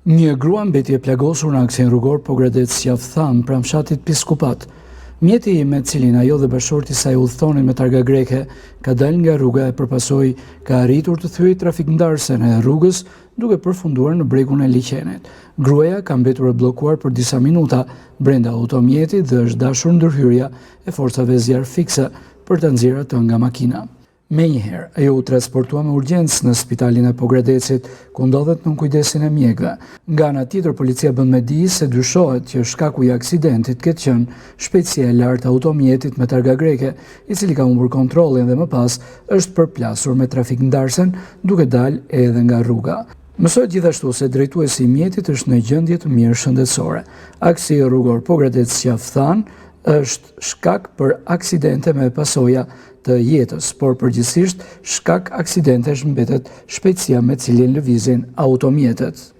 Një grua mbeti e plagosur në aksin rrugor Pogradec-Qafë Thanë, pranë fshatit Piskupat. Mjeti me të cilin ajo dhe bashkëshorti i saj udhëtonin me targa greke ka dalë nga rruga e për pasojë ka arritur të thyejë trafikndarësen e rrugës duke përfunduar në bregun e liqenit. Gruaja ka mbetur e bllokuar për disa minuta brenda automjetit dhe është dashur ndërhyrja e forcave zjarrfikëse për ta nxjerrë atë nga makina. Menjëherë, ajo u transportua me urgjencë në spitalin e Pogradecit, ku ndodhet nën kujdesin e mjekëve. Nga ana tjetër, policia bën me dije se dyshohet që shkaku i aksidentit të ketë qenë shpejtësia e lartë e automjetit me targa greke, i cili ka humbur kontrollin dhe më pas është përplasur me trafikndarësen duke dalë edhe nga rruga. Mësohet gjithashtu se drejtuesi i mjetit është në gjendje të mirë shëndetësore. Aksi rrugor Pogradec-Qafë Thanë është shkak për aksidente me pasoja të jetës, por përgjithësisht shkak aksidentesh mbetet shpejtësia me cilin lëvizin automjetet.